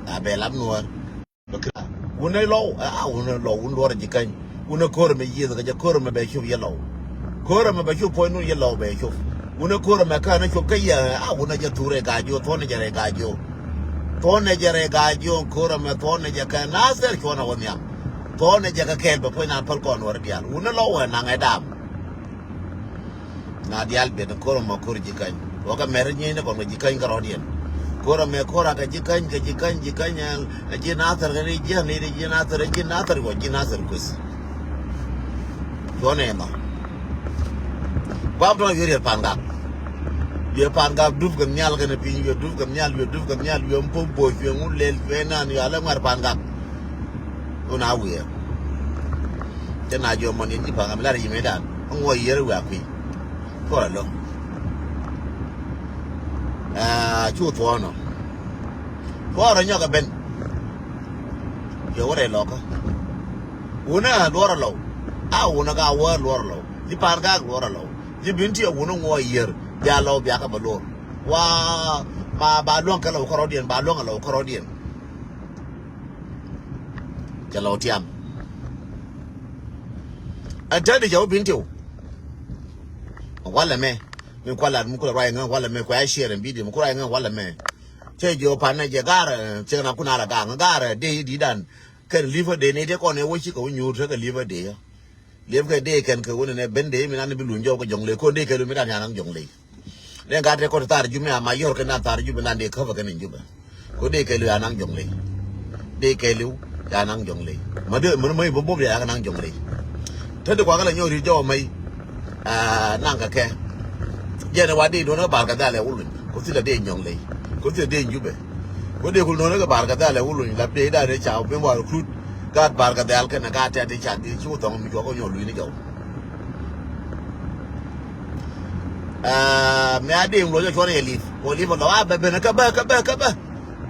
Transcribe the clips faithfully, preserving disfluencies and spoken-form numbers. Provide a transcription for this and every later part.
A bɛ lap nuɔ̱ɔ̱r. Wun ɛ lɔw, a wun ɛ lɔw, wun luɔr ji̱ käny. Wun ɛ ko̱r ɛmɛ yieth kɛ jɛ ko̱r ɛmɛ bɛ cop yɛ lɔw. Ko̱r ɛmɛ bɛ cop puɔ̱ny nun yɛ lɔw bɛ cop. Wun ɛ ko̱r ɛmɛ kään ɛ cop kä yɛ, a wun ɛ jɛ thur ɛ ga̱a̱c jiɔ, thuɔ̱n ɛ jɛ rɛ ga̱a̱c jiɔ. Thuɔ̱n ɛ jɛ rɛ ga̱a̱c jiɔ, ko̱r ɛmɛ thuɔ̱n ɛ jɛ kɛ Nathɛr cuɔ̱n ɛ wä nhiam. Thuɔ̱n ɛ jɛ kɛ kɛɛl bɛ puɔ̱ny nan päl kɔn wär diaal. Wun ɛ lɔw ɛ naŋ ɛ dam. Na diaal biɛt ni ko̱r ɛmɔ ko̱r ji̱ käny. Wä kɛ mɛr nyieny ni kɔn kɛ ji̱ käny kärɔɔdiɛn. Ko̱r ɛmɛ ko̱r a kɛ ji̱ käny, kɛ ji̱ käny, ji̱ käny, ɛ, ɛ ji̱ Nathɛr kɛ ni ji̱ ni ji̱ Nathɛr, ɛ ji̱ Nathɛr wä ji̱ Nathɛr kueth. Cuɔ̱n ɛ nɔ. Guam tɔ̱ wi̱i̱ riɛt Pangak. Wi̱i̱ Pangak dup kɛ nhial kɛnɛ piny, wi̱i̱ dup kɛ nhial, wi̱i̱ dup kɛ nhial, wi̱i̱ mpok boc, wi̱i̱ ŋut lel, wi̱i̱ nan, wi̱i̱ alɛ ŋuɛr Pangak. Wun a wi̱i̱. Cɛ na jiɔ mɔn yɛn ji̱ Pangak mi lar yimedan. Ŋuɔ yier wi̱i̱ a kui̱. Kɔrɛ lo̱. Aa, cu thuɔ̱ɔ̱nɔ. Kɔrɛ nyɔkɛ ben. Yɛ wä rɛy lɔkä. Wunä luɔrä lɔw. A wunä ka wä luɔrä lɔw. Ji̱ Pangak luɔrä lɔw. Ji̱ Bentiu wunä ŋuɔ yier. Bia lɔw bia kä bä luɔr. Wa ba, ba luäŋ kɛ lɔw kärɔɔdiɛn, ba luäŋ kɛ lɔw kärɔɔdiɛn. Cɛ lɔw tiam. Ɛn tädi cɛ wä Bentiu. Walɛ mɛ. Mi kualat mi kulɛ ruac ŋä walɛ mɛ, kuɛ a share ɛn video mi kulɛ ruac ŋä walɛ mɛ. Cɛ jiɔ pan nɛ jɛ ga̱rɛ, cɛ na kun ala ga̱a̱ŋ ga̱rɛ dee i̱ di̱dan. Kɛn li̱pä dee ni dee kɔn ɛ wä cikɛ wä nyuur tekɛ li̱pä dee yä. Li̱pkɛ dee kɛn kɛ wä ni nɛ ben dee mi nan bi luny jɔw kɛ jɔŋ ley, kɔn dee kɛ lu mi dan ya naŋ jɔŋ ley. Nɛ gat tɛ kɔn thar jumɛ ama yɔr kɛ nan thar jumɛ nan dee käpä kɛn in jumɛ. Ko dee kɛɛliw ya naŋ jɔŋ ley. Dee kɛɛliw ya naŋ jɔŋ ley. Ma dee, ma, ma, ma, bom ya naŋ jɔŋ ley. Te di kwa kala nyɔri jɔw mɛy. Ah, naŋ ka kɛ. Jɛn wa dee duɔn ka bar ka dhalɛ wuluny. Ko thilɛ dee nyɔŋ ley. Ko thilɛ dee jubɛ. Ko dee kul duɔn ka bar ka dhalɛ wuluny. Lap dee da dee cha, bin wa recruit. Gat bar ka dhal kɛnɛ gat tɛ di cha di chu thɔŋ mi jɔk ko nyɔ luny ni jɔw. Ah, mɛ a dee ŋuɔ jɔ cuɔn yɛ lip. Ko lip lɔ a bɛ ben ka bɛ, ka bɛ, ka bɛ.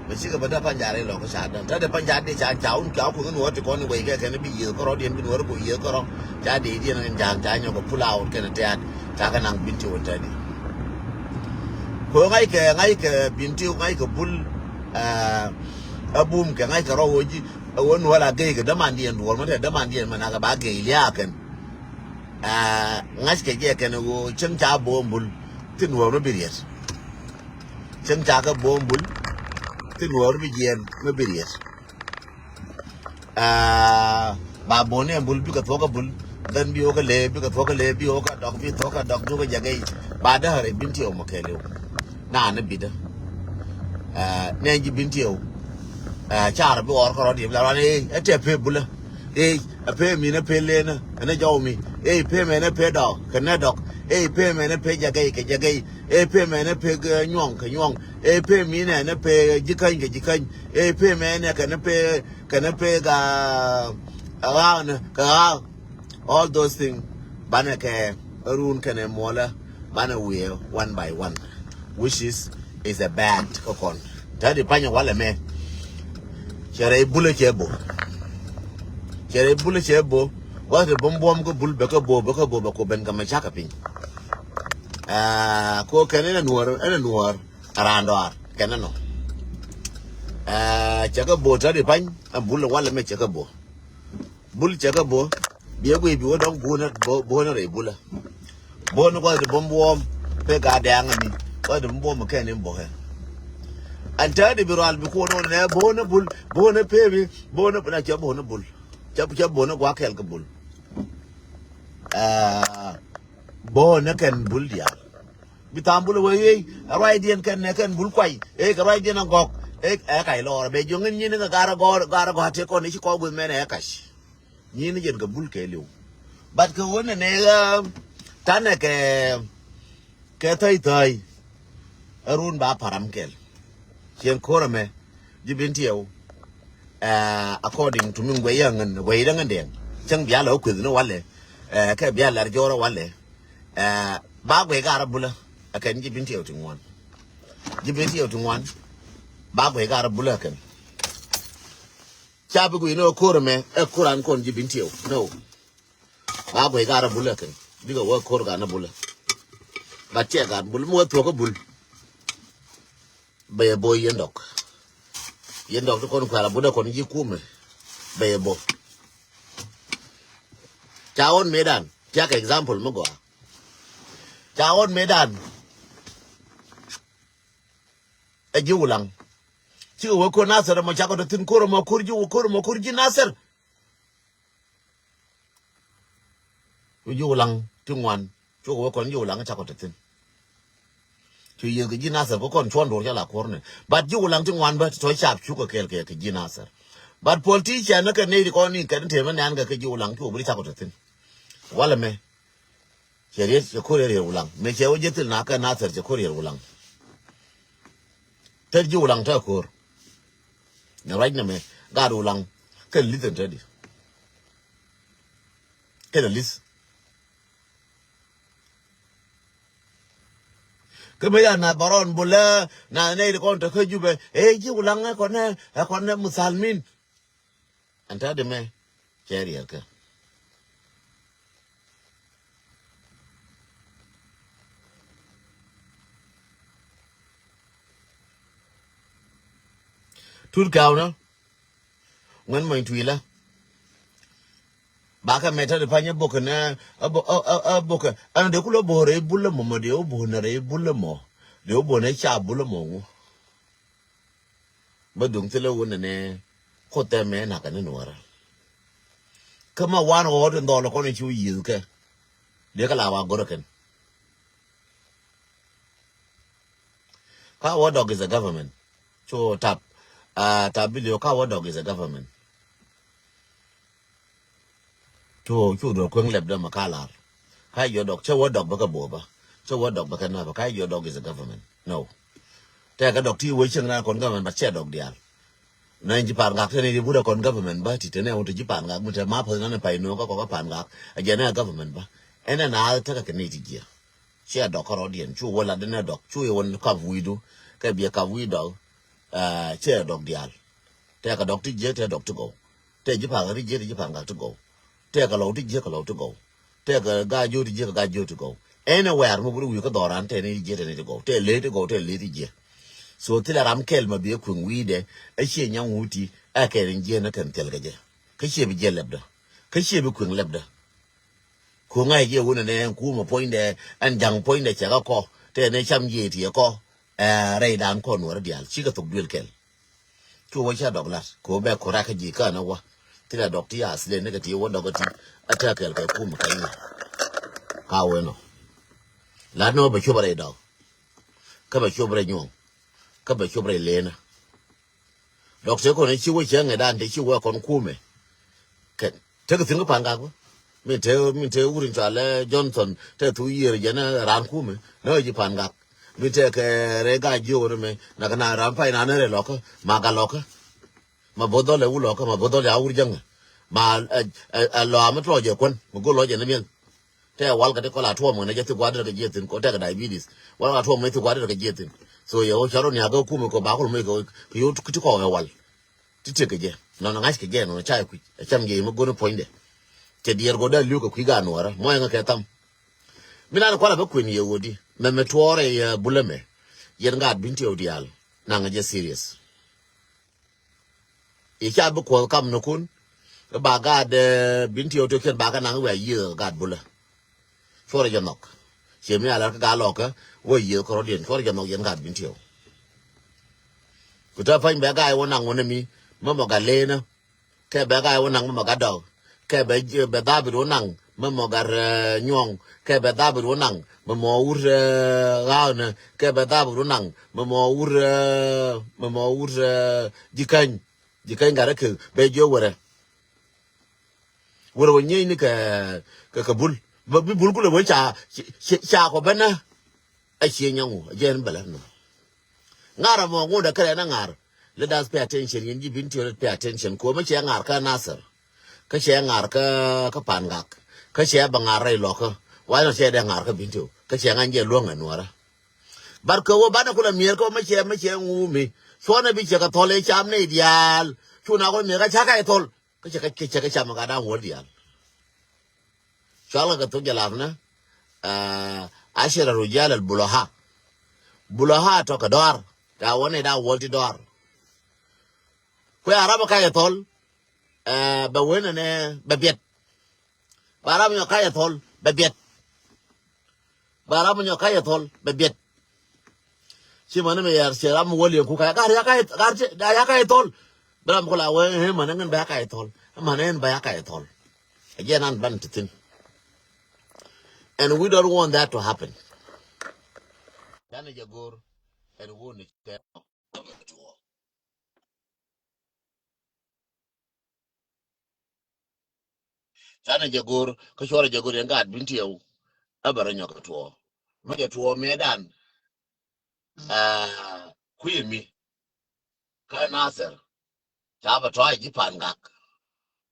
Mɛ cikɛ bä dee Panjari lɔ kä ca däŋ. Te dee Panjari dee ca ca wun ca kuth nuɔr ti kɔn i̱ wec kɛ kɛn bi yiëë kärɔ diɛn bi nuɔr ku yiëë kärɔ. Ca dee diɛn kɛn ca ca nyɔk kɛ pull out kɛn tɛ̈t ca kɛ naŋ Bentiu wun te di. Ko ŋa̱ckɛ ŋa̱ckɛ Bentiu ŋa̱ckɛ Bul. Ah, a bum kɛ ŋa̱ckɛ rɔ wä ji̱ a wä nuɔr a gey kɛ dämandiɛn duɔr mɛ te dämandiɛn mɛ nakɛ ba gey liaakɛn. Ah, ŋa̱ckɛ jɛ kɛn ɣöö cäŋ ca bo̱o̱m Bul ti nuɔɔr mi bi riɛt. Cäŋ ca kɛ bo̱o̱m Bul ti nuɔɔr mi jiɛɛn mi bi riɛt. Ah, ba bo̱o̱n ɛ Bul bikɛ thuɔ̱k ɛ Bul. Dhɛn bi ɣöö kɛ lëë bikɛ thuɔ̱k ɛ lëë bi ɣöö kɛ dɔk bi thuɔ̱k ɛ dɔk bi ɣöö kɛ jɛ gɛy. Ba däär ɛ Bentiu mɔ kɛɛliw. Naan ɛ bitdä. Ah, nɛn ji̱ Bentiu. Ah, car bi ɣɔr kärɔ̱ diɛm la ruan ɛ ɛ tɛ pee Bulä. Ey, a pee mi ni pee lenä, ɛn ɛ jɔw mi. Ey, pee mɛ ni pee dɔk, kɛ nɛ dɔk. Ey, pee mɛ ni pee jagɛy, kɛ jagɛy. Ey, pee mɛ ni pee, eh, nyuɔŋ, kɛ nyuɔŋ. Ey, pee mi nɛ ni pee jikäny, kɛ jikäny. Ey, pee mɛ ni kɛ ni pee, kɛ ni pee ga, ɣaak ni, kɛ ɣaak. All those things, banɛ kɛ run kɛnɛ muɔlä, banɛ wiɛ one by one, which is, is a bad kä kɔn. Te di panyɛ walɛ mɛ. Cɛ rɛy Bulä cɛ bo. Cɛ rɛy Bulä cɛ bo. Wä ti bum buɔm kä Bul bɛ kä bo, bɛ kä bo, bɛ ko ben kä mɛ cakɛ piny. Ah, ko kɛn ɛn ɛ nuɔr, ɛn ɛ nuɔr. Aran dɔar kɛn ɛnɔ. Ah, cɛ kä bo te di pany, ɛn Bul walɛ mɛ cɛ kä bo. Bul cɛ kä bo. Biɛ guiy bi wä dɔŋ buɔ̱nä, bo-, buɔ̱nä rɛy Bulä. Buɔ̱nä gua̱th ti bum buɔm. Pek a dɛŋ ami. Gua̱th ti bum buɔm kɛn in bokɛ. Ɛn te di bi rual bi kuɔn wä nɛ buɔ̱nä Bul. Buɔ̱nä pemi. Buɔ̱nä na cɛ buɔ̱nä Bul. Cɛ, cɛ buɔ̱nä gua̱ kɛl kä Bul. Ah, buɔ̱nä kɛn Bul diaal. Bi tham Bul wee ey, a ruacdiɛn kɛn nɛ kɛn Bul kuay, ey kɛ ruacdiɛn a gɔk, ey ɛ kac lɔɔr bɛ jiɔŋ in nyin kɛ gar a gɔr, gar a gɔr a tëë kɔn i̱ ci kɔk guth mɛn ɛ kac. Nyin jɛn kɛ Bul kɛɛliw. But kɛ ɣöö nɛ nɛ, um, tanɛ kɛ, kɛ thäi thäi. Ɛ run ba param kɛl. Cieŋ ko̱r ɛmɛ, ji̱ Bentiu. Eh, according to mi guɛy yɛ ŋän, guɛy yɛ ŋän dɛŋ. Cäŋ bia lɛ wä kueth ni walɛ. Eh, kɛ bia lɛr jɔɔr walɛ. Eh, ba guɛy ka rɔ Bulä. Ɛ kɛn ji̱ Bentiu ti ŋuan. Ji̱ Bentiu ti ŋuan. Ba guɛy ka rɔ Bulä ɛ kɛn. Ca bi guiy ni ɛ ko̱r ɛmɛ, ɛ ko̱r an kɔn ji̱ Bentiu. No. Ba guɛy ka rɔ Bulä ɛ kɛn. Bikɛ wä ko̱r ka ni Bulä. Ba cɛ ka Bul mi wä thuɔ̱k kä Bul. Bɛ yɛ bo̱o̱ yɛn dɔk. Yɛn dɔk ti kɔn kuɛl a butdä kɔn ji̱ kumɛ. Bɛ yɛ bok. Ca ɣɔn mëëdan. Tiak example mi gɔaa. Ca ɣɔn mëëdan. Ɛ ji̱ Wulaŋ. Cikɛ wee ko̱r Nasir ɛmɔ cakɔ te thi̱n ko̱r ɛmɔ ko̱r ji̱ ko̱r ɛmɔ ko̱r ji̱ Nasir. Cu ji̱ Wulaŋ ti ŋuan. Cukɛ wee kɔn ji̱ Wulaŋ cakɔ te thi̱n. Cu yiëth kɛ ji̱ Nasir kɛ kɔn cuɔ̱n do̱r ca la kuɔ̱r ni. But ji̱ Wulaŋ ti ŋuan bä ti tɔ̱ cap cukɛ kɛɛl kɛ kɛ ji̱ Nasir. But politician ni kɛ nɛy ti kɔn ni kɛn tëë mi nɛn kɛ kɛ ji̱ Wulaŋ cu bi cakɔ te thi̱n. Walɛ mɛ. Cɛ riet cɛ ko̱r riet Wulaŋ. Mëë cɛ wä ji̱ thil na kɛ Nasir cɛ ko̱r riet Wulaŋ. Tet ji̱ Wulaŋ te ko̱r. Ni ruac nɛmɛ gaat Wulaŋ kɛ lith ɛn te di. Kɛ lith. Kä mëë ya na bärɔn bulɛ na nɛy ti kɔn te kä Jubɛ. Ɛ ji̱ Wulaŋ ɛ kɔn ɛ ɛ kɔn ɛ muthalmin. Ɛn te di mɛ. Cɛ riɛl kɛ. Tut kaw na. Ŋuɛn mɔny tuilä. Bakɛ mɛt tä di pany ɛ bok kɛn ɛ bok ɛ bok ɛ ɛn dee kulɛ bok rɛy bulä mɔ mɔ dee wä bok nɛ rɛy bulä mɔ. Dee wä bok nɛ ca bulä mɔ ŋu. Bä duŋ thilɛ wun nɛ nɛ. Koth tɛmɛ nak kɛ ni nuɔrä. Kä ma wan ɣɔɔ ti dhɔl kɔn ci wä yiëth kɛ. Dee kɛ la wa gor kɛn. Ka wä dɔk is a government. Cu tap. Ah, tap bilio ka wä dɔk is a government. Cu cu duɔl kueŋ lɛp dämɛ ka lar. Ka yɔ dɔk cɛ wä dɔk bä kɛ buɔbä. Cɛ wä dɔk bä kɛ napa ka yɔ dɔk is a government. No. Tɛkɛ dɔk ti wä cieŋ na kɔn government but cɛ dɔk dial. Na in ji̱ pa̱a̱n gak tɛn in ji̱ but a kɔn government bä ti tɛn ɛ wä ti ji̱ pa̱a̱n gak mi tɛ ma päth nan in pay no̱o̱ŋ kä kɔk a pa̱a̱n gak a jɛn ɛ government bä. Ɛn ɛ na tekɛ kɛ ni ti jiɛ. Ciɛ dɔk kärɔ̱diɛn cu wä lat den ɛ dɔk cu yɛ wä kap wi̱i̱du kɛ biɛ kap wi̱i̱ dɔk. Ciɛ dɔk diaal. Tɛkɛ dɔk ti jiɛ tɛ dɔk ti gɔw. Tɛ ji̱ pa̱a̱n gak ti jiɛ tɛ ji̱ pa̱a̱n gak ti gɔw. Tɛkɛ lɔw ti jiɛ kɛ lɔw ti gɔw. Tɛkɛ gac jiö ti jiɛ kɛ gac jiö ti gɔw. Anywhere mi buri wi̱i̱ kä dhɔran tɛ ni ti jiɛ tɛ ni ti gɔw tɛ lee ti gɔw tɛ lee ti jiɛ. So thilɛ ram kɛl ma biɛ kui̱ŋ wi̱i̱dɛ. Ɛ ciɛ nyaŋ wuti ɛ kɛl in jiɛ ni kɛn thil kɛ jɛ. Kä ciɛ bi jiɛ lɛpdä. Kä ciɛ bi kui̱ŋ lɛpdä. Ku ŋa̱c jɛ wunɛ nɛ ɛn kumɛ puɔ̱nydɛ ɛn ja̱ŋ puɔ̱nydɛ cɛ kä kɔ tɛ nɛ cam jiɛ ti ɛ kɔ. Ɛ rɛydan kɔn wärä diaal cikɛ thok duël kɛl. Cu wä ca dɔk lat ku bɛ kurak kä ji̱ känä wä. Thilɛ dɔk ti a thilɛ nikɛ ti wä dɔk kä ti a tɛkɛl kɛ kumɛ kɛ nyuɔ̱n. Ka wen ɔ lat ni wä bɛ cop rɛy dɔk. Kä bɛ cop rɛy nyuɔ̱n. Kä bɛ cop rɛy lenä. Dɔk te kɔn ci wä cɛ ŋɛ dan te ci wä kɔn kumɛ. Kɛ tek thi̱n kä pa̱a̱n gak bä. Min te min te wur in cɔalɛ Johnson te thu yiër jɛn ran kumɛ nä ji̱ pa̱a̱n gak. Min te kɛ rɛ gac jiök ni mɛ nak na ran pay na ni rɛ lɔkä ma ga lɔkä. Ma bo̱th dhɔl ɛ wur lɔkä ma bo̱th dhɔl ya wur jäŋä. Ma ɛ lɔa mi tuɔɔk jɛ kuän mi go̱l lɔc jɛ ni miɛl. Tɛ wal kɛ ti kɔl a tuɔm kɛ nɛ jɛ thik gua̱dɛ kɛ jiɛ thin kɔ tɛ kɛ diabetes. Wal kɛ a tuɔm kɛ thik gua̱dɛ kɛ jiɛ thin. So yɛ wä cɔr ni a kɛ kumɛ kɔ ba kɔl mɛ kɛ yot ti kɔk ɛ wal. Ti tiek kɛ jɛ nɔn ŋa̱c kɛ jɛ nɔn ca kui̱ ɛ cam jɛ mɛ go̱n puɔ̱nydɛ. Cɛ diɛɛr gɔda liu kɛ kui̱ ga nuɔrä mɔ ɛŋɛ kɛ tham. Mi nan kual a bä kuën yɛ wodi mɛ mɛ tuɔɔrɛ yɛ bulɛ mɛ. Yɛn gaat bin tiɛw diaal naŋ jɛ serious. I̱ ca bi kuɔth kam ni kun i̱ ba gaat bin tiɛw tiɛw kiɛn ba kä naŋ wi̱i̱ a yiëë gaat bulä. Cuɔrɛ jɛ nhɔk. Ciɛ mi a lar kä gaat lɔkä wä yiëë kärɔ̱diɛn cuɔrɛ jɛ nhɔk yɛn gaat bin tiɛw. Ku te pa̱ny bɛ ga̱a̱c wä naŋ wä ni mi mä mɔ gat lenä. Kɛ bɛ ga̱a̱c wä naŋ mä mɔ gat dɔk. Kɛ bɛ bɛ dhabit wä naŋ mä mɔ gat nyuɔ̱ŋ. Kɛ bɛ dhabit wä naŋ mä mɔ wur ɣaaknä. Kɛ bɛ dhabit wä naŋ mä mɔ wur mä mɔ wur ji̱ käny. Ji̱ käny gat rɛ kek bɛ jiö wärɛ. Wärɛ wä nyiecni kɛ kɛ bul bi bul kulɛ wee ca ca kɔ bänä. A cie nyaŋu a jɛn bɛ lät nɔ. Ŋa̱r amɔ ŋot a kärɛ na ŋa̱r. Let us pay attention yɛn ji̱ bin tiöt pay attention kuɔ mi cɛ ŋa̱r kä Nasir. Kä cɛ ŋa̱r kä kä pa̱a̱n gak kä cɛ bɛ ŋa̱r rɛy lɔkä. Wa̱i̱ nɔ cɛ dee ŋa̱r kä bin tiöt kä cɛ ŋa̱n jɛ luäŋ ɛ nuɔrä. But kɛ wä banɛ kulɛ miɛɛr kä wä mi cɛ mi cɛ ŋuumi. Cuɔnɛ bi cɛ kɛ thɔl ɛ cam nɛy diaal. Cu na kulɛ miɛɛr kä cä kɛ thɔl. Kä cɛ kɛ cɛ kɛ cam ɛ gat da̱ŋ wäl diaal. Cual kɛ thok jɛ lar ni. Ashira rujal al bulaha. Bulaha tɔ kɛ dɔar ta wä ni da wal ti dɔar. Kuɛ a ram kä yɛ thɔl. Ɛ, bɛ wen ɛnɛ bɛ biɛt. Ba ram nyɔ kä yɛ thɔl bɛ biɛt. Ba ram nyɔ kä yɛ thɔl bɛ biɛt. Ci mani mi yar ci ram wä liɛŋ ku ka ya ka ya ka ya ka ya thɔl. Bɛ ram ku la wee, eh, mani ŋin bɛ ya ka ya thɔl. Mani ŋin bɛ ya ka ya thɔl. Ɛ jɛ nan ban ti thin. And we don't want that to happen. Canɛ jɛ go̱o̱r ɛn wun ni kɛ. Canɛ jɛ go̱o̱r kä cuɔrɛ jɛ go̱o̱r yɛn gaat Bintiɛw. Ɛ bɛ rɔ nyɔk kɛ tuɔɔ. Mi jɛ tuɔɔ mëëdan. Aa, kui̱ mi kä Nathir. Ca bɛ tɔ̱ ji̱ Pangak.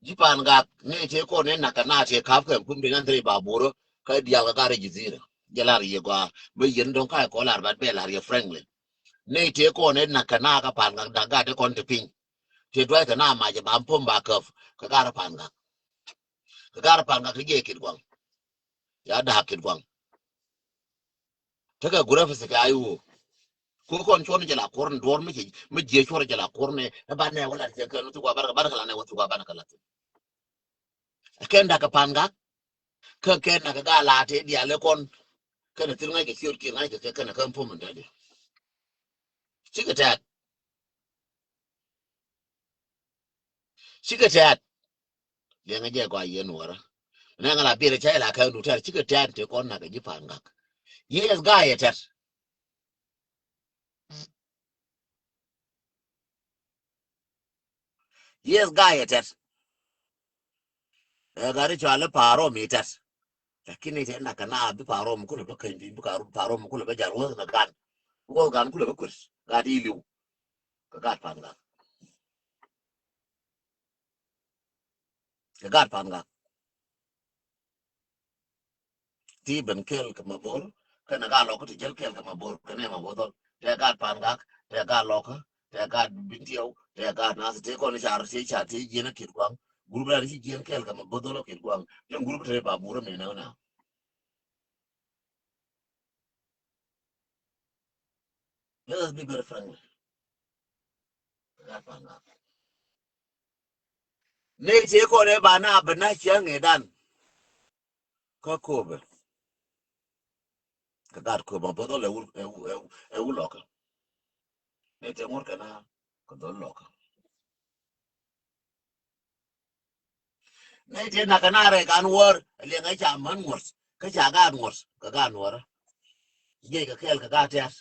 Ji̱ Pangak ni tëë kɔn ni nak kɛ na tëë kap kɛ kum ti nan thiri ba burä kä dial kɛ gat rɛ ji̱ dhirä. Jɛ lar yɛ gɔaa bä yɛn dɔ̱ŋ ka̱ kɔ lar bat bɛ lar yɛ frankly. Ni tëë kɔn ni nak kɛ na kɛ Pangak dak gat dee kɔn ti piny. Tëë duay kɛ na mac ba pom ba käp kɛ gat rɛ Pangak. Kɛ gat rɛ Pangak ti jɛ Kitgua̱ŋ. Ya dak Kitgua̱ŋ. Tekɛ gurɛ fi sika ayu. Ko kɔn cuɔn jɛ la kuɔr ni duɔr mi ci mi jiɛ cuɔr jɛ la kuɔr ni. Ɛ ba nɛ wala cɛ kɛ ni thuk wa barka barka la nɛ wa thuk wa barka la thuk. Ɛ kɛn dak kɛ Pangak. Kɛ kɛn dak kɛ ga la te dial kɔn. Kɛn thil ŋa̱c kɛ ciöt kiɛ ŋa̱c kɛ kɛn kɛn pom in dadi. Cikɛ tɛt. Cikɛ tɛt. Liɛŋɛ jɛ gɔaa yɛn wärä. Nɛ ŋa la biɛl cä ila kɛ du tɛt cikɛ tɛt ti kɔn nak ji̱ Pangak. Yes, ga̱a̱ yɛ tɛt. Yes, ga̱a̱ yɛ tɛt. Ɛ gari cɔal i̱ Parom i̱ tɛt. Lakini tɛ nak kɛ na bi Parom kulɛ bä keny bi Parom kulɛ bä jal wäth na gan. Bi wäth gan kulɛ bä kuet. Gat i̱ liw. Kɛ gat Pangak. Kɛ gat Pangak. Ti ben kɛl kɛ Mabor kɛnɛ gat lɔkä ti jäl kɛl kɛ Mabor kɛnɛ Mabor dhɔl. Tɛ gat Pangak, tɛ gat lɔkä, tɛ gat Bintiɛw, tɛ gat Nath, tɛ kɔn car, tɛ car, tɛ jiɛn a Kitgua̱ŋ. Gurup ran ci jiɛn kɛl kɛ Mabor dhɔl a Kitgua̱ŋ. Tɛ gurup tɛ ba burä mɛ nɛ wä na. Let us be very frank. Gat Pangak. Nɛ tëë kɔn ɛ ba na bɛ na ciaŋ ɛ dan. Kä Köpɛ. Kɛ gat Köpɛ Mabor dhɔl ɛ wul, ɛ wul, ɛ wul, ɛ wul lɔkä. Nɛ tëë ŋuɔ̱t kɛ na kɛ dhɔl lɔkä. Nɛ tëë nak kɛ na rɛy kan wäär ɛ liɛŋ ɛ ca män ŋuɔ̱t kä ca gat ŋuɔ̱t kɛ gat nuɔrä. Jiɛc kɛ kɛɛl kɛ gat tɛ̈t.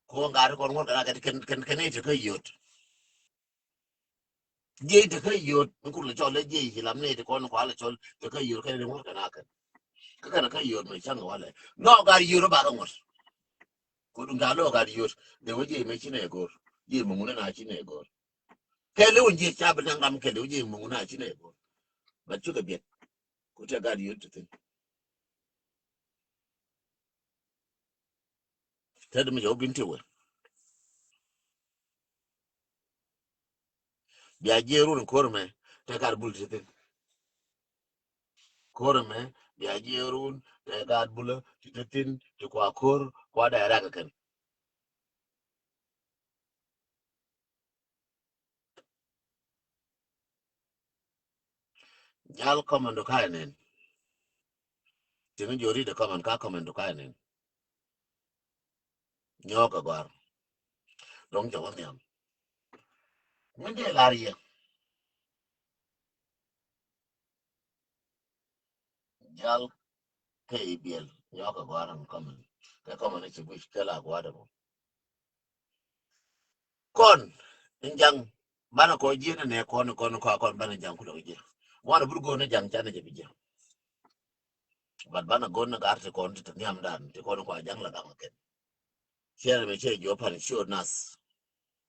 Kɔn gat kɔn ŋuɔ̱t kɛ na kɛ kɛn kɛn kɛn nɛ tëë kä yöt. Jiɛc te kä yot mi kur lɛ cɔl lɛ jiɛc ci lam ni ti kɔn kua lɛ cɔl te kä yot kɛn ni ŋuɔt kɛn a kɛn. Kä kɛn kä yot mi caŋ walɛ nɔ gat yot ba kä ŋuɔt. Ku duŋ ta lɔ gat yot de wä jiɛc mi ci nɛ go̱r. Jiɛc mi ŋun na ci nɛ go̱r. Kɛ lɛ wä jiɛc ca bi naŋ ram kɛ lɛ wä jiɛc mi ŋun na ci nɛ go̱r. But cukɛ biɛt ku te gat yot te thin. Te di mi jɛ wä bin ti wä. Bia jiɛ run ko̱r mɛ te gat bul ti thin. Ko̱r mɛ bia jiɛ run te gat bul ti thin ti kua ko̱r kua da rak kɛn. Jal comment du ka̱ inen. Tiŋ jori de comment ka comment du ka̱ inen. Nyɔk a gɔar. Dɔŋ jɛ wä nhiam. Min dee lar yɛ. Jal kɛ ibiɛl nyɔk a gɔar an comment. Kɛ comment ci guic kɛ la guar de bɔ. Kɔn in jaŋ banɛ kɔ jiɛ ni nɛ kɔn kɔn kɔ kɔn banɛ jaŋ kulɛ jiɛ. Wanɛ bur go̱o̱n ni jaŋ canɛ jɛ bi jiɛ. But banɛ go̱o̱n ni gar ti kɔn ti ti nhiam dan ti kɔn kɔ a jaŋ la gaŋ kɛn. Ciɛ ni mɛ ciɛ jiɔ pan ciɔ nas.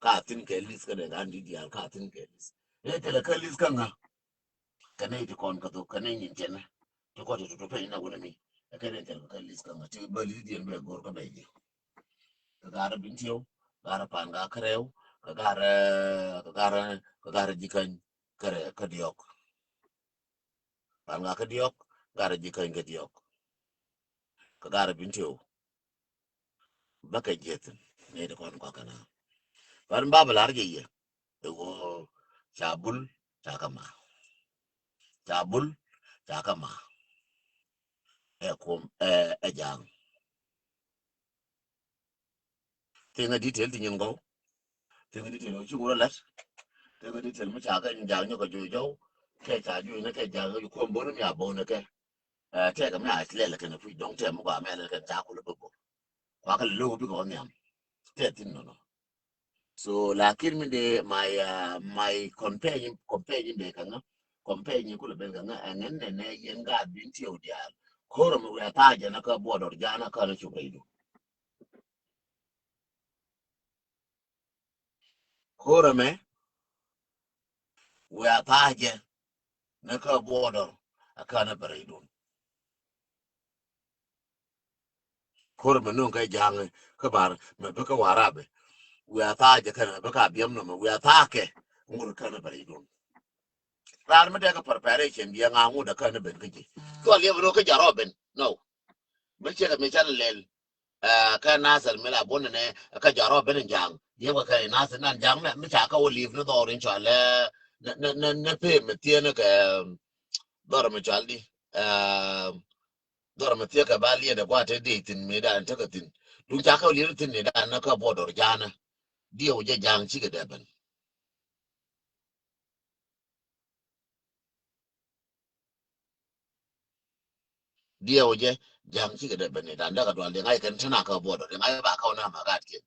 Ka thin kɛ lis kɛ dɛ gan di dial ka thin kɛ lis. Ni tɛlɛ kɛ lis kä ŋa. Kɛ nɛy ti kɔn kä thok kɛ nɛy nyin cɛnɛ ti kɔn ti tutu pɛny na wunɛ mi. Ɛ kɛ nɛy tɛl kɛ lis kä ŋa ti bä lis diɛn bɛ go̱r kä bɛ jiɛ. Kɛ garɛ bin tiɛw garɛ pan ga kɛ rɛw kɛ garɛ kɛ garɛ kɛ garɛ jikäny kɛ rɛ kä diɔk. Pan ga kɛ diɔk garɛ jikäny kɛ diɔk. Kɛ garɛ bin tiɛw. Bä kɛ jiɛthin ni ti kɔn kɔakɛ na. Ban ba bɛ lar jɛ yɛ. Ɛ wä Ca bul, ca kä ma. Ca bul, ca kä ma. Ɛ kum, ɛ, ɛ ja̱a̱ŋ. Thing a detail ti nyin gɔw. Thing a detail ɔ ci wurɛ lat. Thing a detail mi ca kɛ ja̱a̱ŋ nyɔk a juɔc jɔw. Kɛ ca juɔc ni kɛ ja̱a̱ŋ yu kuɔm boni mi a boni kɛ. Ɛ, tɛk mi a lɛl kɛn a puc dɔŋ tɛm mi gɔaa mɛ lɛl kɛn ca kulɛ bä bor. Kua kɛ lɛ lo̱w bikɛ wä nhiam. Tɛk thin nɔnɔ. So lakin mi de my, uh, my companion, companion de kaŋa, companion kulɛ ben kaŋa, ɛŋɛn nɛ nɛ yɛn gaat Bintiɛw diaal. Ko̱r mi wiaa tha̱a̱ jɛ na kä border ja̱a̱n a kä na cop rɛy du. Ko̱r mi wiaa tha̱a̱ jɛ na kä border a kä na bɛ rɛy dun. Ko̱r mɛ nuŋ kɛ ja̱a̱ŋ kä bar mɛ bä kä Warabɛ. Wiaa tha̱a̱ jɛ kɛn mɛ bä kä Abiɛm nɔmɔ wiaa tha̱a̱ kɛ ŋur kɛn bɛ rɛy dun. Raan mi dee kɛ preparation biɛ ŋa̱a̱ŋ wut ɛ kɛn ben kä ji̱. Cuɔ liɛp ni wä kä ja̱ rɔ ben. No. Mi ciɛ kɛ mi can lɛl. Ɛ, kä Nasir mi la bun ni nɛ kä ja̱ rɔ ben in ja̱a̱ŋ. Liɛp kɛ kɛ Nasir nan ja̱a̱ŋ nɛ mi ca kä wä liɛp ni dhɔr in cɔal ɛ nɛ nɛ nɛ pee mi thiee ni kɛ dhɔr mi cɔal di. Ɛ, dhɔr mi thiee kɛ ba liɛt ɛ gua̱a̱ te dee thin mi dan tekɛ thin. Duŋ ca kɛ liɛt thin ni dan na kä border ja̱a̱n. Diɛw jɛ ja̱a̱ŋ cikɛ dee ben. Diɛw jɛ ja̱a̱ŋ cikɛ dee ben ni dan dee kɛ dual di ŋa̱c kɛn te na kä border di ŋa̱c ba kaw na ma gat kiɛn.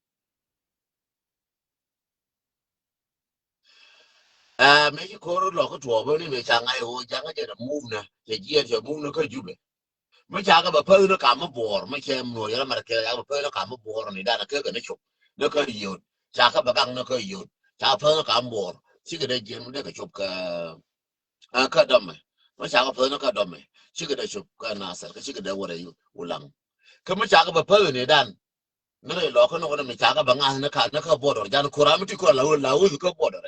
Ɛ, mëë ci ko̱r lɔ kä tuɔɔk bä ni mëë ca ŋa̱c ɣöö ja̱ŋä jɛ dɛ move nä cɛ jiɛɛn cɛ move nä kä Jubɛ. Mi ca kɛ bɛ päth ni kam mi buɔɔr mi cɛ muɔɔr yɛn America ca kɛ bɛ päth ni kam mi buɔɔr ni danɛ kɛ kɛ ni cop ni kä yio̱o̱t ca kɛ bɛ gaŋ ni kä yio̱o̱t ca päth ni kam buɔɔr cikɛ dee jiɛn mi dee kɛ cop kä, ɛ, kä dɔmɛ. Mi ca kɛ päth ni kä dɔmɛ cikɛ dee cop kä Nasir kä cikɛ dee wärɛ Ulaŋ. Kä mi ca kɛ bɛ päth ni dan Ni rɛy lɔkä ni ɣöö ni mi ca kä bɛ ŋa̱th ni ka ni kä border jan kura mi ti kura la wee la wee kä border.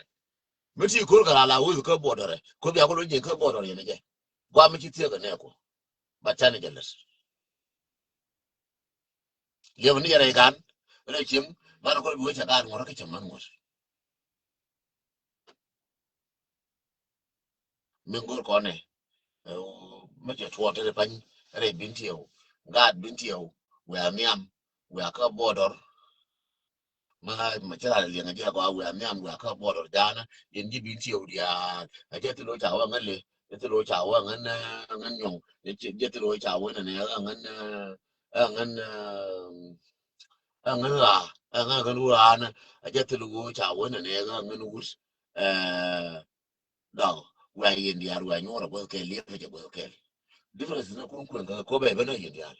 Mi ti kura ka la la wee kä border. Ko bia ko lo nyin kä border yɛn jɛ. Gua mi ci thiek ni ko. Ba tɛn jɛ lɛs. Liɛp ni yɛrɛ gan. Rɛ cim. Ban ko bi wee ca gan ŋuɔr kä cim man ŋuɔr. Mi go̱r kɔnɛ, ɛ, mi cɛ tuɔɔk te rɛ pany rɛ Bintiɛw, gaat Bintiɛw, wia nhiam, wia kä border. Ma, ma cɛ ral liɛŋ a jɛ kɔ wia nhiam, wia kä border jana, yɛn ji̱ Bintiɛw diaal. A jɛ thil wä ca wä ŋän le, jɛ thil wä ca wä ŋän, ɛ, ŋän nyɔŋ, jɛ thil wä ca wä nɛ nɛ ŋän, ɛ, ŋän, ɛ, ŋän ɣaa, ɛ, ŋän, ŋän wä ɣaa nɛ, a jɛ thil wä ca wä nɛ nɛ ŋän wut. Ɛ, dɔk, wia yɛn diaal, wia nyuɔr a guäth kɛl, liɛp jɛ guäth kɛl. Differences ni kun kuɛn kä ko bɛ ben a yɛn diaal.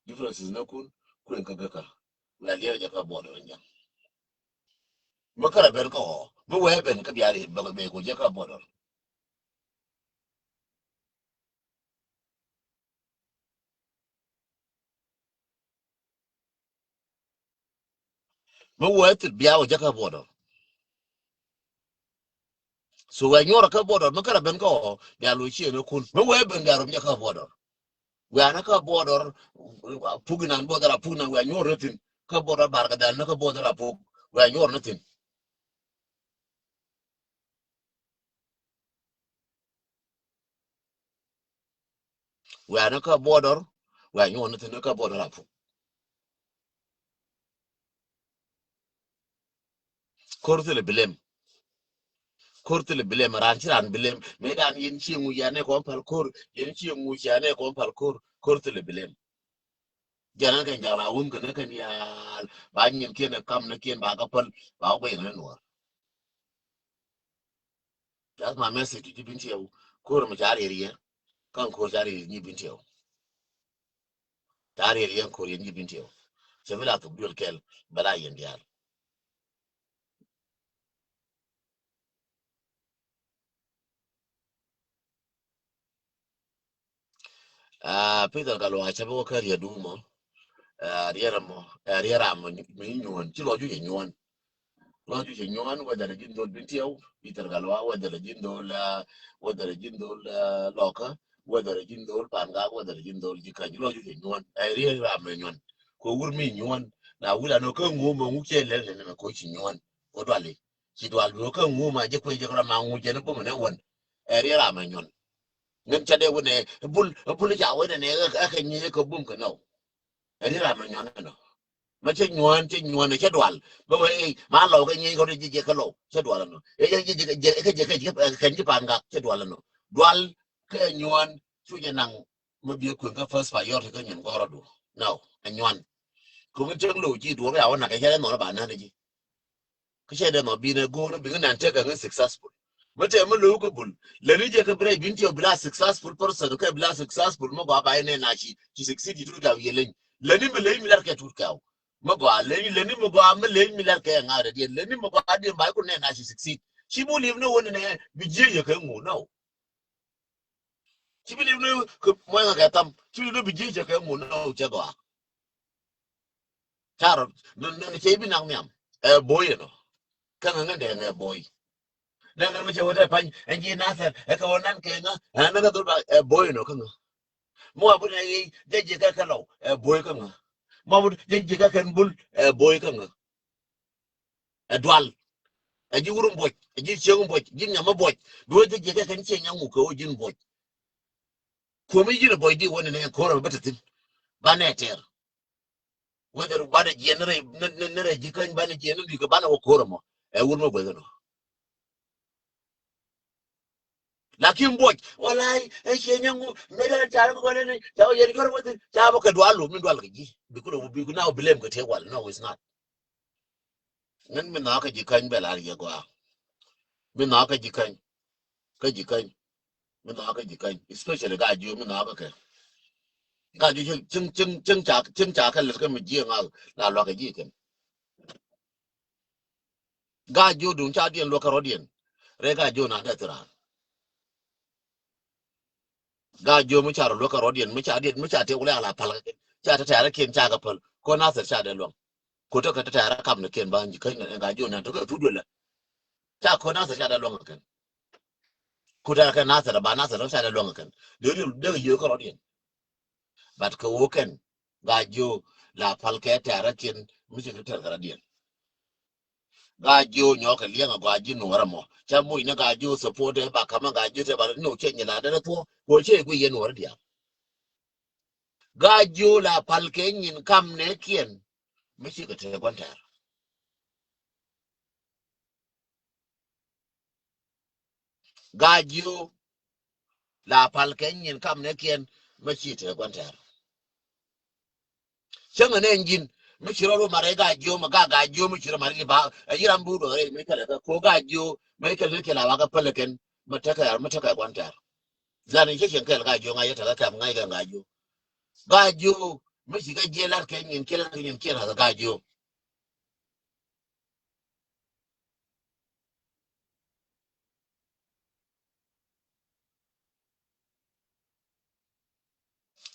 Differences ni kun kuɛn kä kä kä. Wia liɛp jɛ kä border in jam. Mi kärɛ ben kä ɣɔɔ, mi wee ben kä biaar bɛ bɛ ko jɛ kä border. Mi wee thil bia wä jɛ kä border. So wee nyuɔr kä border mi kärɛ ben kä ɣɔɔ bia lo ciɛ ni kun. Mi wee ben bia rom jɛ kä border. Wee anä kä border puk inan border a puk inan wee nyuɔr ni thin. Kä border bar kɛ dhɛl ni kä border a puk. Wee nyuɔr ni thin. Wia ni kä border, wia nyuɔn ni thin ni kä border a puk. Ko̱r thilɛ bilem. Ko̱r thilɛ bilem, ran ci ran bilem. Mëë dan yɛn ci ŋu yɛn ni kɔn pal ko̱r, yɛn ci ŋu yɛn ni kɔn pal ko̱r, ko̱r thilɛ bilem. Jɛn an kɛn ja̱l a wun kɛn kɛn yaal, ba nyin kiɛn kam ni kiɛn ba kä päl, ba wä guɛy ni nuɔr. That's my message to ji̱ Bintiɛw. Ko̱r mi ca riɛr yɛ. Kaŋ ko̱r ca riɛr nyi Bintiɛw. Ca riɛr yɛ ko̱r yɛ nyi Bintiɛw. Cɛ bi la thuk duel kɛl bɛ la yɛn diaal. Ah, Peter Gatluak cɛ bi wä kä riɛt du mɔ. Ah, riɛt mɔ, ah, riɛt ram mɔ mi nyuɔn. Ci lɔc ju cɛ nyuɔn. Lɔc ju cɛ nyuɔn, whether ji̱n dhol Bintiɛw, Peter Gatluak, whether ji̱n dhol, ah, whether ji̱n dhol, ah, Lɔkä, whether ji̱n dhol Pangak, whether ji̱n dhol Jikäny. Lɔc ju cɛ nyuɔn. Ɛ riɛt ram mi nyuɔn. Ko wur mi nyuɔn. Na wur anɔ kä ŋu mɔ ŋu cɛ lɛl nɛ nɛ ko ci nyuɔn. Ko duali. Ci dual bi wä kä ŋu ma ji̱ kui̱ ji̱ kɛ rɔ ma ŋu jɛn bum ni wän. Ɛ ri ram ɛ nyuɔn. Ŋän ca dee wä nɛ bul bul ca wä nɛ nɛ ɛ kɛ nyi kɛ bum kɛ nɔ. Ɛ ri ram ɛ nyuɔn ɛnɔ. Ma cɛ nyuɔn cɛ nyuɔn cɛ dual. Bä wee ma lɔw kɛ nyi kɛ rɔ ji̱ ji̱ kɛ lɔw cɛ dual ɛnɔ. Ɛ jɛ ji̱ ji̱ kɛ ji̱ kɛ ji̱ kɛn ji̱ pa̱a̱n gak cɛ dual ɛnɔ. Dual kɛ nyuɔn cu jɛ naŋ. Mi biɛ kueŋ kä first priority kä nyin gɔrɔ du. No, a nyuan. Kuŋ in tiek low ji̱ duɔr ya wä nak kɛ cɛ dee nhɔn ba nän ji̱. Kä cɛ dee nhɔn bi nɛ go̱o̱r bi ŋä nan tek a ŋä successful. Mi tɛ mi low kä bul. Lɛ ni jɛ kä bi rɛy bin tiɛ bi la successful person kä bi la successful mi gɔa ba inɛ na ci ci succeed ji̱ tut gaw yɛ leny. Lɛ ni mi leny mi lar kɛ tut gaw. Mi gɔa leny lɛ ni mi gɔa mi leny mi lar kɛ ŋa̱ rɛ diɛn lɛ ni mi gɔa diɛn ba ikun nɛ na ci succeed. Ci bu liv ni wä ni nɛ bi jiɛ yɛ kɛ ŋu no. Ci bi li̱w ni kɛ muɔ̱ŋ kɛ tham ci bi li̱w ni bi ji̱ cɛ kɛ ŋun ni cɛ gɔaa. Carɔ ni ni cɛ bi nak nhiam ɛ boy ɛnɔ. Kä ŋä ŋä dee ŋɛ boy. Nɛ ŋä mi cɛ wä dee pany ɛn ji̱ nathɛr ɛ kɛ wä nan kɛ ŋä ɛ nɛ ŋä dhol ba ɛ boy ɛnɔ kä ŋä. Mi wa bi nɛ ɣi̱i̱ jɛ ji̱ kɛ kɛ lɔw ɛ boy kä ŋä. Mi wa bi jɛ ji̱ kɛ kɛn bul ɛ boy kä ŋä. Ɛ dual. Ɛ ji̱ wurun buɔc ɛ ji̱ cieŋ buɔc ji̱ nyamä buɔc. Duɔc ji̱ ji̱ kɛ kɛn cieŋ nyaŋ wuk kɛ wä ji̱n buɔc. Kuɔmi ji̱n ɛ buɔc di wä ni nɛ ko̱r ɛ bä te thi̱n. Banɛ tɛr. Whether banɛ jiɛn ni rɛy ni rɛy ji̱ käny banɛ jiɛn ni lik banɛ wä ko̱r ɛ mɔ. Ɛ wur mɛ buɔc kɛ nɔ. Lakin buɔc walai ɛ cie nyɛ ŋu mɛ dɛ ca rɛ kɔn ni ca wä yɛn kɔr wä thin ca bä kɛ dual lo min dual kɛ ji̱ bi kun bi kun now blame kɛ tëë wal no it's not. Ŋän mi nhɔakä ji̱ käny bɛ lar yɛ gɔaa. Mi nhɔakä ji̱ käny kä ji̱ käny mi nhɔakä ji̱ käny especially Gaa-jiö mi nhɔakä kɛ. Gaa-jiö cieŋ cieŋ cieŋ ca cieŋ ca kɛ lät kä mi jiɛ ŋa̱ la luakä ji̱ kɛn. Gaa-jiö duŋ ca diɛn luäkä rɔ̱diɛn. Rɛ Gaa-jiö na dee thiran. Gaa-jiö mi ca rɔ luäkä rɔ̱diɛn mi ca diɛn mi ca tiɛk wulɛ ala pal kɛ ca te tɛrɛ kiɛn ca kɛ päl. Ko Nathir ca dee luäŋ. Ko te kɛ te tɛrɛ kap ni kiɛn ba nyi kä Gaa-jiö na te kɛ thut wulɛ. Ca ko Nathir ca dee luäŋ kɛ kɛn. Ko tɛrɛ kɛ Nathir ba Nathir ca dee luäŋ kɛ kɛn. Dee riɛl dee kɛ yio̱o̱ kä rɔ̱diɛn. But kɛ woo kɛn Gaa-jiö la pal kɛ tɛrɛ kiɛn mi ci kɛ tɛrɛ kɛ rɔ̱diɛn. Gaa-jiö nyɔk kɛ liɛŋ a gɔaa ji̱ nuɔrä mɔ. Ca moc ni Gaa-jiö support ɛ ba kamä Gaa-jiö tɛ ba ni wä cɛ nyɛ la dɛn thuɔ. Wä cɛ gui yɛ nuɔrä diaal. Gaa-jiö la pal kɛ nyin kam nɛ kiɛn. Mi ci kɛ te gua̱n tɛr. Gaa-jiö la pal kɛ nyin kam nɛ kiɛn mi ci te gua̱n tɛr. Cäŋ ɛ nɛ nyin mi ci rɔ ru marɛ Gaa-jiö ma Gaa Gaa-jiö mi ci rɔ marɛ ba ɛ yi ram bu dɔrɛ mi kɛlɛ kɛ ko Gaa-jiö mi kɛlɛ ni kɛlɛ wa kɛ pɛlɛ kɛn mi tekɛ mi tekɛ gua̱n tɛr. Zan in cɛ cɛn kɛl Gaa-jiö ŋa̱c yɛ tekɛ kɛm ŋa̱c kɛ Gaa-jiö. Gaa-jiö mi ci kɛ jiɛ lar kɛ nyin kiɛ lar kɛ nyin kiɛ lar kɛ Gaa-jiö.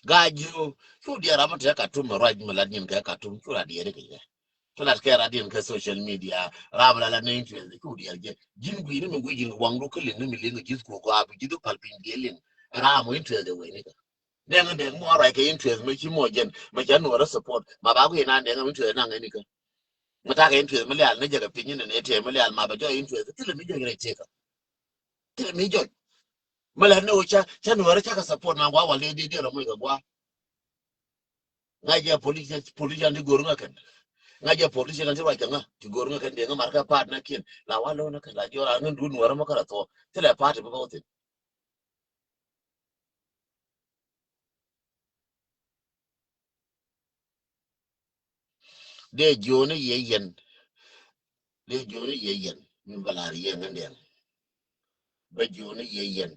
Gaa-jiö cu diɛ ram mi te Katum mi ruac mi lat nyin kɛ Katum cu la diɛ ri kɛ yɛ. Cu lat kɛ radiɛn kɛ social media ram la la ni interest cu diɛ jɛ ji̱n gui ni mi gui ji̱n waŋ du kä liŋ ni mi liŋ ji̱th ku gɔaa bi ji̱th pal piny diɛ liŋ ram mi interest de wee ni kɛ. Dɛŋ dɛŋ mɔ ruac kɛ interest mi ci mɔ jɛn mi ca nuɔrä support ma ba gui nan dɛŋ mi interest naŋ ni kɛ. Mi takɛ interest mi lial ni jɛ kɛ piny ni ni tɛ mi lial ma bɛ jɔ interest thilɛ mi jɛ rɛ tɛ kɛ. Thilɛ mi jɔc. Mi lɛ ni wä ca ca nuɔrä ca kɛ support ma gua wal di di di rɔ muc kɛ gua. Ŋa̱c jɛ politician, politician ti go̱r ŋä kɛn. Ŋa̱c jɛ politician ti ruac kɛ ŋä ti go̱r ŋä kɛn di ŋä mar kɛ part na kiɛn la wa lo̱n kɛn la jɔra ŋä dun nuɔrä mɔ kɛ rɛ thɔ thilɛ party bä bä wä thin. Dee jiöni yɛ yɛn. Dee jiöni yɛ yɛn min bɛ lar yɛ ŋän dɛn. Bɛ jiöni yɛ yɛn.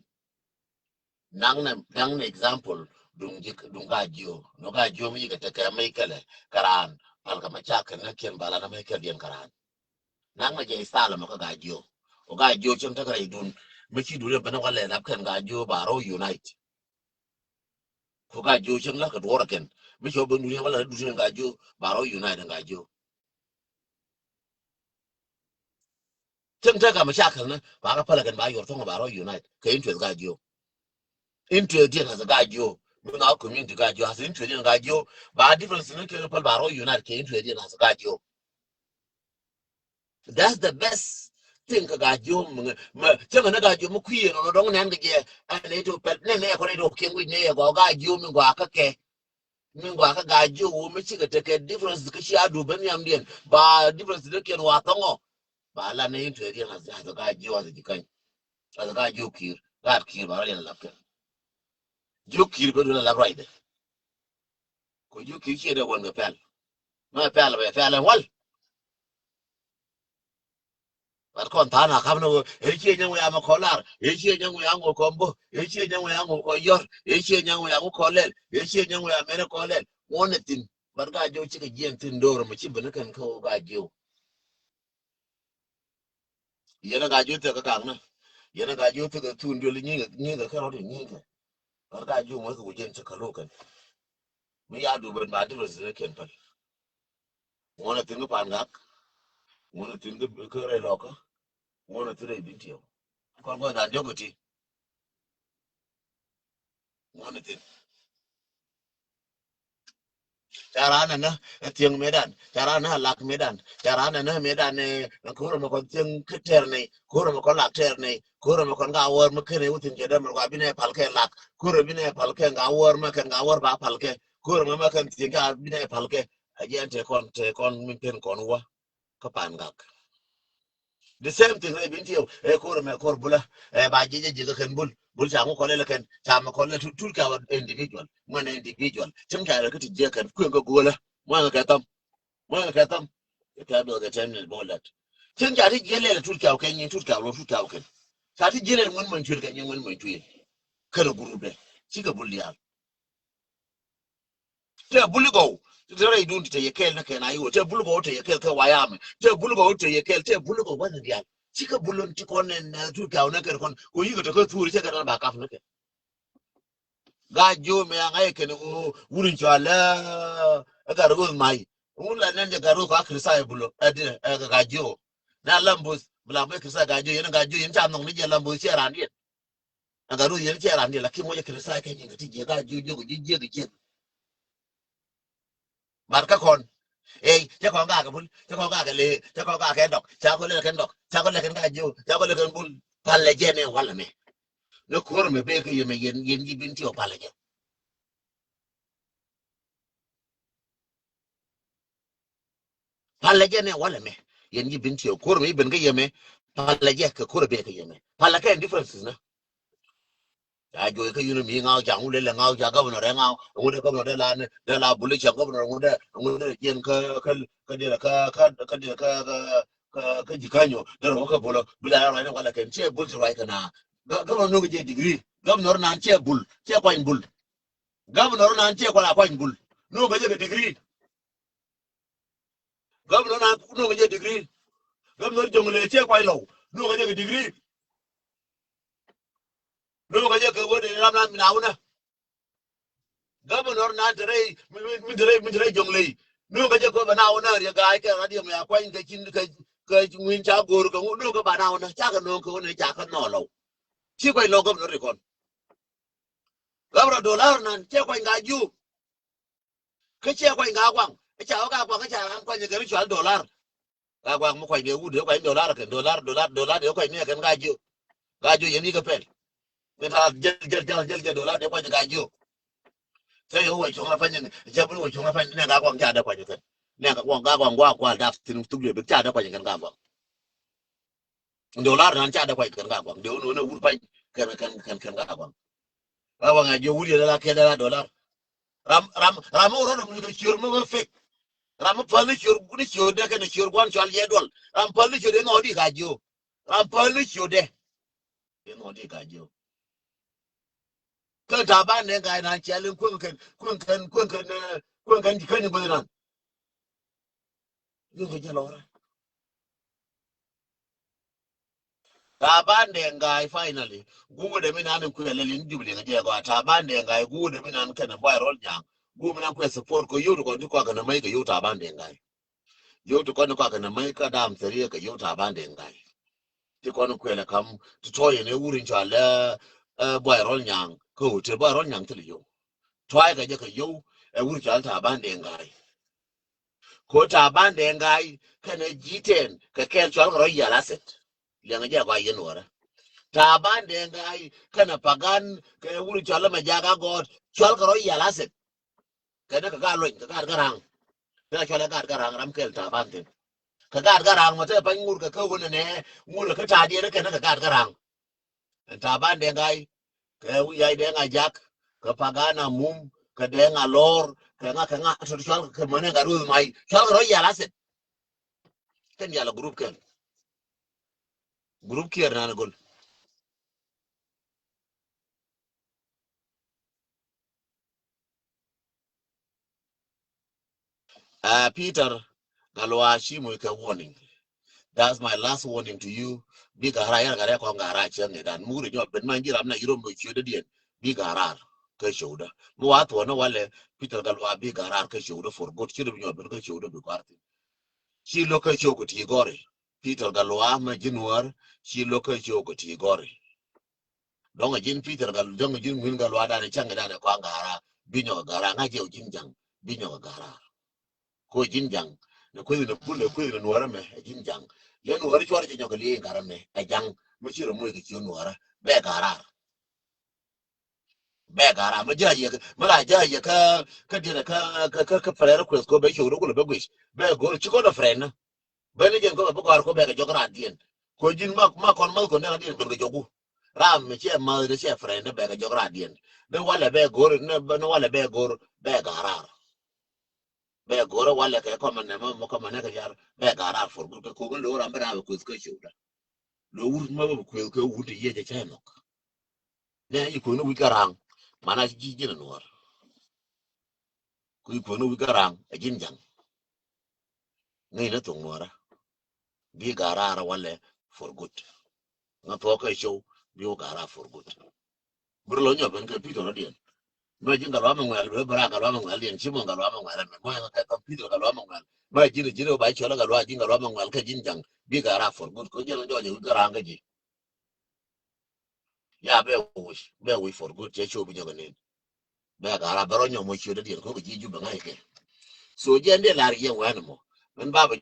Naŋnɛ naŋnɛ example duŋ ji̱ duŋ Gaa-jiö nɔ Gaa-jiö mi yikɛ tekɛ mɛ ikɛlɛ kɛ raan pal kɛ mɛ cakɛ nɛ kiɛn bala na mɛ ikɛl diɛn kɛ raan. Naŋnɛ jɛ ithalɛ mɛ kä Gaa-jiö. Ɔ Gaa-jiö cieŋ tekɛ rɛy dun mi ci dun yɛ ben walɛ lap kɛn Gaa-jiö ba rɔ unite. Ko Gaa-jiö cieŋ la kɛ duɔrɛ kɛn mi cɔ ben dun yɛ walɛ dun yɛ Gaa-jiö ba rɔ unite Gaa-jiö. Cieŋ tekɛ mɛ cakɛ nɛ ba kɛ pal kɛn ba yɔr thɔŋ ba rɔ unite kɛ interest Gaa-jiö. Interest diɛn as Gaa-jiö. Mi na community Gaa-jiö as interest diɛn Gaa-jiö. Ba difference ni kɛ pal ba rɔ unite kɛ interest diɛn as Gaa-jiö. That's the best Thing kä Gaa Jiök mi ŋä, mɛ, thing kä ni Gaa Jiök mi kui̱ yɛn ɔnɔ dɔ̱ŋ nɛn kɛ jɛ, ɛn ni to pɛl, nɛn ni kɛ kɔn ni to kiɛn wi̱c ni yɛ gɔaa Gaa Jiök mi gɔaa kä kɛ. Mi gɔaa kä Gaa Jiök wä mi cikɛ tekɛ difference kä ci a dup ben nhiamdiɛn. Ba difference ni kiɛn wa thɔŋɔ. Ba la ni into it yɛn as, as Gaa Jiök as ji̱ käny. As Gaa Jiök ki̱i̱r, Gaa ki̱i̱r ba rɔ yɛn lap kɛn. Jiök ki̱i̱r ben duel a lap ruacdɛ. Kɛ Jiök ki̱i̱r ciɛ dee wän kɛ pɛl. Mɛ pɛl bɛ pɛl ɛn wal. Bat kɔn tha̱a̱ŋ a ka̱m ni ɣöö ëë ciɛ nyɛŋ wëë a mɛ kɔn lar, ëë ciɛ nyɛŋ wëë a ŋo̱o̱k kɔn bo̱, ëë ciɛ nyɛŋ wëë a ŋo̱o̱k kɔn yɔ̱r, ëë ciɛ nyɛŋ wëë a ŋo̱o̱k kɔn lɛl, ëë ciɛ nyɛŋ wëë a mɛnɛ kɔn lɛl. Ŋuɔ̱n ni thi̱n. Bat Gaa Jiök cikɛ jiɛn thi̱n do̱r mɛ ci ben ni kɛn kä ɣöö Gaa Jiök. Yɛn a Gaa Jiök thek kä ka̱ŋ ni. Yɛn a Gaa Jiök thek kä thun duel nyi̱i̱ŋ, nyi̱i̱ŋ kɛ kɛ rɔ̱t nyi̱i̱ŋ kɛ. Bat Gaa Jiök mɔ thuk jiɛn cɛ kä lo̱k kɛn. Mi ya dup ben ba difference ni kiɛn päl. Ŋuɔ̱n a thi̱n kä Pangak. Ŋuɔ̱n a thi̱n kä, kä Rɛy Lɔkä. Ŋuɔ̱n a thi̱n Rɛy Bintiɛw. Kɔn kɔn dan diɔk kä ti. Ŋuɔ̱n a thi̱n. Ca raan ɛnɛ ɛ thiäŋ mëëdan. Ca raan ɛnɛ ɛ lak mëëdan. Ca raan ɛnɛ mëëdan ɛ ko̱r ɛmɛ kɔn thiäŋ kä tɛr nɛy. Ko̱r ɛmɛ kɔn lak tɛr nɛy. Ko̱r ɛmɛ kɔn ka wäär mi ken ɛ wä thi̱n cɛ dee mɛ kua bi nɛ pal kɛ lak. Ko̱r ɛ bi nɛ pal kɛ ka wäär mɛ kɛn ka wäär ba pal kɛ. Ko̱r ɛmɛ mɛ kɛn thiäŋ ka bi nɛ pal kɛ. A jɛn te kɔn, te kɔn min pen kɔn wä. Kä Pangak. The same thing Rɛy Bintiɛw, ɛ ko̱r ɛmɛ ko̱r Bulä, ɛ ba jiɛc jiɛc kä kɛn Bul, Bul ca ŋu kɔn lɛl kɛn, ca mɛ kɔn lɛl Tul, Tul Kɛw individual, ŋuɛn individual. Cim ca rɛ kä ti jiɛ kɛn, kueŋ kä go̱o̱lä, muaŋ kɛ thɔm, muaŋ kɛ thɔm. Kɛ biɔth kɛ ten minute bä wä lɛt. Cim ca ti jiɛ lɛl Tul Kɛw kɛn nyin Tul Kɛw lɔ Tul Kɛw kɛn. Ca ti jiɛ lɛl ŋuɛn muɔny Tuil kɛn nyin ŋuɛn muɔny Tuil. Kɛn ɛ group dɛ, cikɛ Bul diaal. Tɛ Bul gɔw, tɛ rɛy dun ti tɛ yɛ kɛɛl ni kɛn a iwä. Tɛ Bul gɔw tɛ yɛ kɛɛl kɛ wayamɛ. Tɛ Bul gɔw tɛ yɛ kɛɛl, tɛ Bul gɔw bä ni dial. Cikɛ Bul lon ti kɔn nɛn, eh, Tul Kɛw nɛ kɛn kɔn. Ko yikɛ tɛ kä thuri cɛ kɛn ba kap ni kɛ. Gaa Jiök mɛ a ŋa̱c kɛn ɣöö wur in cɔal ɛ, ɛ Gat Roth May. Wur la nɛn jɛ Gat Roth kɔ a Krithai Bul ɛ di, ɛ Gaa Jiök. Na Lamboth, bi la mɛ Krithai Gaa Jiök, yɛn Gaa Jiök, yɛn ca nhɔk ni jɛ Lamboth ciɛ raan diɛn. Ɛn Gat Roth yɛn cɛ ran diɛ, lakin mɔ jɛ Krithai kɛ nyin kɛ ti jiɛ Gaa Jiök jiök jiök jiök jiök. Bar kä kɔn. Ey, cɛ kɔn gakɛ Bul, cɛ kɔn gakɛ Lëë, cɛ kɔn gakɛ Dɔk, ca kɔn lɛ kɛn Dɔk, ca kɔn lɛ kɛn Gaa Jiök, ca kɔn lɛ kɛn Bul. Palɛ jɛ nɛ walɛ mɛ. Ni ko̱r mɛ bek kɛ yɛ mɛ yɛn, yɛn ji̱ Bintiɛw palɛ jɛ. Palɛ jɛ nɛ walɛ mɛ. Yɛn ji̱ Bintiɛw ko̱r mɛ i̱ ben kä yɛ mɛ. Palɛ jɛ kɛ ko̱r bɛ kɛ yɛ mɛ. Palɛ kɛ differences na. Ca joy kä yun mi ŋaw ca ŋu lelɛ ŋaw ca governor ɛ ŋaw. Ŋu dɛ governor dɛ la ni dɛ la Bul ca governor ŋu dɛ ŋu dɛ jiɛn kä kä kä dɛ kä kä kä dɛ kä kä kä ji̱ Kanyɔ dɛ rɔ kä Bul bi la rɔ ni walɛ kɛn cɛ Bul ti rɔ kɛn na. Governor nuŋ jɛ degree. Governor nan cɛ Bul cɛ kuany Bul. Governor nan cɛ kuany kuany Bul nuŋ jɛ kɛ degree. Governor na nuŋ kɛ jɛ degree. Governor Jonglei cɛ kuay lɔw nuŋ kɛ jɛ kɛ degree. Nuŋ kɛ jɛ kɛ wä de ram na min awunɛ. Governor na te rɛy min te rɛy min te rɛy Jonglei nuŋ kɛ jɛ kɛ wä bɛ na awunɛ riɛ gaay kɛ radio mi a kuany kɛ cin kɛ kɛ ŋuin ca go̱o̱r kɛ ŋu nuŋ kɛ ba na awunɛ ca kɛ nuŋ kɛ wä ne ca kɛ nɔ lɔw. Ci kuay lɔw governor ri kɔn. Governor Dollar nan cɛ kuany Gaa Jiök. Kä cɛ kuany Gaa Guaŋ. Kä ca wä Gaa Guaŋ kä ca ran kuany kɛ ri cual Dollar. Gaa Guaŋ mi kuany dee wut dee kuany Dollar kɛn Dollar Dollar Dollar dee kuany ni kɛn Gaa Jiök. Gaa Jiök yɛn ni kɛ pɛl. Kɛ ta jɛl jɛl jɛl jɛl jɛl Dollar dee kuany Gaa Jiök. Cɛ yɛ wä cuɔ̱ŋ la pany ni cɛ bi wä cuɔ̱ŋ la pany ni Gaa Guaŋ ca dee kuany kɛn. Ni Gaa Guaŋ Gaa Guaŋ gua̱a̱ kual dap thin thuk dee bi ca dee kuany kɛn Gaa Guaŋ. Dollar nan ca dee kuany kɛn Gaa Guaŋ dee wun wun wur pany kɛn kɛn kɛn kɛn Gaa Guaŋ. Gaa Guaŋ a jiök wur yɛn la kɛn la Dollar. Ram ram ram mi wä rɔ̱ dɔ̱ŋ ni kɛ ciör mi wä fek. Ram mi päl ni ciör ni ciör dee kɛn ciör gua̱n cual yɛ duɔl. Ram päl ni ciör dee nɔ di Gaa Jiök. Ram päl ni ciör dee. Dee nɔ di Gaa Jiök. Kɛn Taban Deng Gai nan cial in kueŋ kɛn kueŋ kɛn kueŋ kɛn kueŋ kɛn ji̱ käny in guäth nan. Yun kɛ jɛ lɔrä. Taban Deng Gai finally. Guwudɛ mi nan in kuɛ lɛ lin jubili kɛ jɛ gɔaa Taban Deng Gai guwudɛ mi nan kɛn bɔy rɔl nyaŋ. Guwudɛ mi nan kuɛ support kɛ yio̱w ti kɔn ti kɔakɛ nɛ mäc kɛ yio̱w Taban Deng Gai. Yio̱w ti kɔn ti kɔakɛ nɛ mäc kä dam thɛriɛ kɛ yio̱w Taban Deng Gai. Ti kɔn kuɛ lɛ kam ti tɔy in ɛ wur in cɔal ɛ bɔy rɔl nyaŋ kä hotel bɔy rɔl nyaŋ thil yio̱w. Tɔy kɛ jɛ kɛ yio̱w ɛ wur in cɔal Taban Deng Gai. Ko Taban Deng Gai kɛnɛ ji̱ tɛn kɛ kɛɛl cual kɛ rɔ yial asset. Liɛŋ jɛ kua yɛn wärä. Taban Deng Gai kɛnɛ Pagan kɛ wur cɔl mɛ jaga gɔɔt cɔl kɛ rɔ yal asɛt. Kɛnɛ kɛ gaat luny kɛ gaat Garaŋ. Kɛnɛ cɔl ɛ gaat Garaŋ ram kɛl Taban thin. Kɛ gaat Garaŋ mɛ te pany ŋur kɛ kä wunɛ nɛ ŋur kɛ ta̱a̱ diɛn kɛnɛ kɛ gaat Garaŋ. Ɛn Taban Deng Gai kɛ wi̱i̱ yac Deng Ajak kɛ Pagan Amum kɛ Deng Alor kɛ ŋa kɛ ŋa tɔt cɔl kɛ mɔnɛ gat Ruth May cɔl kɛ rɔ yal asɛt. Kɛn yal a group kɛn. Group kiɛr nan gol. Ah, Peter Gatluak, ci moc kɛ warning. That's my last warning to you. Bi Garar, yɛn Garar kɔn Garar cɛ ŋi̱dan. Mukri nyɔ ben man ji̱ ram na yiro moc ciötdä diɛn. Bi Garar kä ciötdä. Mi wa thuɔ̱n ni walɛ Peter Gatluak bi Garar kä ciötdä for good. Ci rɔ bi nyɔ ben kä ciötdä bi guar thin. Ci lo̱k kä ciöt kɛ ti gɔri. Peter Gatluak mɛ ji̱n wäär ci lo̱k kä ciöt kɛ ti gɔri. Dɔ̱ŋ a ji̱n Peter Gal, dɔ̱ŋ a ji̱n Ŋui̱n Gatluak danɛ caŋ danɛ kɔaŋ Garar. Bi nyɔk a Garar ŋa̱c jɛ ji̱n ja̱ŋ. Bi nyɔk a Garar. Ko ji̱n ja̱ŋ. Ni kueth ni bul ni kueth ni nuɔrä mɛ a ji̱n ja̱ŋ. Lɛ nuɔrä cuɔr jɛ nyɔk a liey Garar mɛ a ja̱ŋ. Mi ci rɔ moc kɛ ci nuɔrä bɛ Garar. Bɛ Garar mɛ ja̱ yɛ mɛ la ja̱ yɛ kä kä diɛn kä kä kä kä pɛrɛ kueth ko bɛ cio̱k rɔ kulɛ bɛ guic bɛ go̱r ci kɔn a pɛrɛ na. Beni jɛn kɔ bɛ bi gɔ̱a̱r kɔ bɛ kɛ jɔk raar diɛn. Kɔ ji̱n ma ma kɔn math kɔn dɛn a diɛn ben kɛ jɔku. Ram mi cɛ math ni cɛ friend bɛ kɛ jɔk raar diɛn. Ni walɛ bɛ go̱r ni ni walɛ bɛ go̱r bɛ Garar. Bɛ go̱r walɛ kɛ kɔmɛ nɛ ma ma kɔmɛ nɛ kɛ yar bɛ Garar for good kɛ ko̱k ni lo̱ ram bɛ ram bɛ kueth kɛ ciötdä. Lo̱ wut ma bɛ kueth kɛ wut ti yiec cɛ cɛ nhɔk. Nɛ yi kueni wi̱c Garaŋ. Mana ci ji̱ ji̱n a nuɔr. Kui̱ kueni wi̱c Garaŋ a ji̱n ja̱ŋ. Ŋäcnɛ thok nuɔrä. Bi Garar walɛ for good. Ŋa thuɔ̱k kä show bi wä Garar for good. Bir lɔ nyɔ ben kɛ Peter rɔ diɛn. Mɛ ji̱n Gatluak mɛ ŋuɛl bɛ bra Gatluak mɛ ŋuɛl diɛn ci mɔ Gatluak mɛ ŋuɛl mɛ mɔ kɛ kɛ Peter Gatluak mɛ ŋuɛl. Mɛ ji̱n ji̱n ba cɔl Gatluak ji̱n Gatluak mɛ ŋuɛl kɛ ji̱n ja̱ŋ. Bi Garar for good. Ko jiɛn jɔɔc wi̱c Garaŋ kä ji̱. Ya bɛ wi̱c bɛ wi̱c for good cɛ show bi jɔk nin. Bɛ Garar bɛ rɔ nyɔ mɔ ciötdä diɛn ko kɛ ji̱ Jubɛ ŋa̱c kɛ. So jiɛn diɛ lar yɛ wɛn mɔ. Mɛn ba bɛ